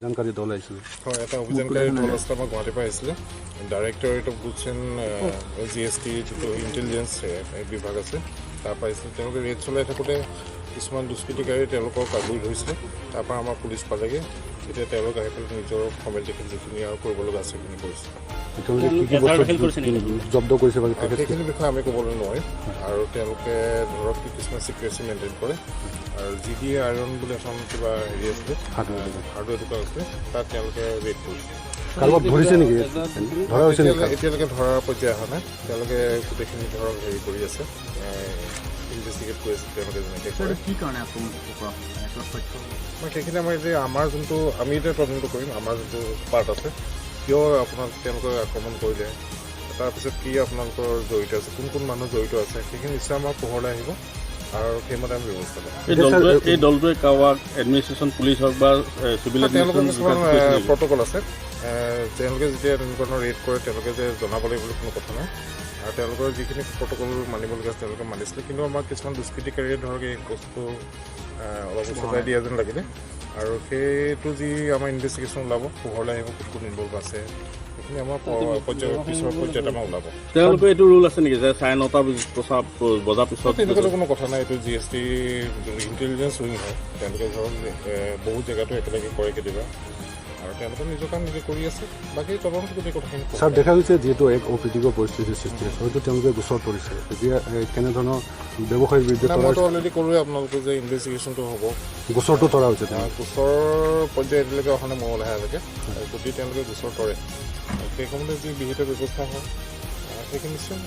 অভিযানকাৰী দল আহিছিলে। হয়, এটা অভিযানকাৰী দল আছিলে, আমাৰ গুৱাহাটীৰ পৰা আহিছিলে। Directorate of goods and GST যিটো ইণ্টেলিজেঞ্চ বিভাগ আছে, তাৰ পৰা আহিছিলে। তেওঁলোকে ৰেড চলাই থাকোঁতে কিছুমান দুষ্কৃতিকাৰী তেওঁলোকক আগুৰি ধৰিছিলে। তাৰপৰা আমাৰ পুলিচ পালেগৈ। এতিয়া তেওঁলোক আহি পেলাই নিজৰ ফৰ্মেলিটিখিনি যিখিনি আৰু কৰিব লগা আছে, সেইখিনি কৰিছে। তেওঁলোকে কি কি বস্তু জব্দ কৰিছে বাৰু? আৰু তেখেত সেইখিনি বিষয়ে আমি ক'বলৈ নোৱাৰিম। আৰু তেওঁলোকে ধৰক কি কিছুমান চিক্ৰেচি মেইনটেইন কৰে। আৰু জি ডি আইৰণ বুলি এখন কিবা হেৰি আছিলে, হাৰ্ডৱেৰ দোকান। হাৰ্ডৱেৰ দোকান আছিলে, তাত তেওঁলোকে ৰেড কৰিছে। কাৰোবাক ধৰিছে নেকি? ধৰা হৈছে নেকি? এতিয়ালৈকে ধৰাৰ পৰ্যায় অহা নাই। তেওঁলোকে গোটেইখিনি ধৰক হেৰি কৰি আছে, ইনভেষ্টিগেট কৰি আছে তেওঁলোকে যেনেকৈ কৰে। কি কাৰণে আক্ৰমণ কৰা হ'ল, মানে কিবা তথ্য? মই সেইখিনি আমাৰ এতিয়া আমাৰ যোনটো আমি এতিয়া তদন্ত কৰিম, আমাৰ যোনটো পাৰ্ট আছে, কিয় আপোনাক তেওঁলোকে আক্ৰমণ কৰিলে, তাৰপিছত কি আপোনালোকৰ জড়িত আছে, কোন কোন মানুহ জড়িত আছে, সেইখিনি নিশ্চয় আমাৰ পোহৰলৈ আহিব আৰু সেইমতে আমি ব্যৱস্থা ল'ম। এই দলটোৱে কাৰোবাক এডমিনিষ্ট্ৰেশ্যন পুলিচ হওক বা চিভিল তেওঁলোকৰ কিছুমান এডমিনিষ্ট্ৰেশ্যন প্ৰট'কল আছে। তেওঁলোকে যেতিয়া তেনেকুৱা ধৰণৰ ৰেড কৰে, তেওঁলোকে যে জনাব লাগিব বুলি কোনো কথা নাই। আৰু তেওঁলোকৰ যিখিনি প্ৰট'কল মানিবলগীয়া আছে, তেওঁলোকে মানিছিলে। কিন্তু আমাৰ কিছুমান দুষ্কৃতিকাৰীয়ে ধৰক এই বস্তুটো অলপ উচতাই দিয়া যেন লাগিলে। আৰু সেইটো যি আমাৰ ইনভেষ্টিগেশ্যন ওলাব, পোহৰলৈ আহিব, কোন কোন ইনভল্ভ আছে, সেইখিনি আমাৰ পৰ্যায় পিছৰ পৰ্যায়ত আমাৰ ওলাব। তেওঁলোকৰ এইটো ৰুল আছে নেকি যে 9:30 বজাৰ পিছত? তেনেকুৱাতো কোনো কথা নাই। এইটো জিএছটি যোনটো ইণ্টেলিজেঞ্চ উইং হয়, তেওঁলোকে ধৰক বহুত জেগাতো একেলগে কৰে কেতিয়াবা। আৰু তেওঁলোকে নিজৰ কাম নিজে কৰি আছে। বাকী তদন্ত গোটেই কথাখিনি ছাৰ, দেখা গৈছে যিহেতু এক অপ্ৰীতিকৰ পৰিস্থিতিৰ সৃষ্টি হৈছে, হয়তো তেওঁলোকে গোচৰ তৰিছে। এতিয়া কেনেধৰণৰ ব্যৱসায়ীৰ বিৰুদ্ধে নাই, তৰা মইতো অলৰেডি ক'লোৱে আপোনালোকে যে ইনভেষ্টিগেশ্যনটো হ'ব। গোচৰটো তৰা হৈছে তেওঁলোকে? গোচৰৰ পৰ্যায় এতিয়ালৈকে অহা নাই মই লাহেলৈকে। যদি তেওঁলোকে গোচৰ তৰে, সেই সময়তে যি বিহিত ব্যৱস্থা হয়, সেইখিনি নিশ্চয়।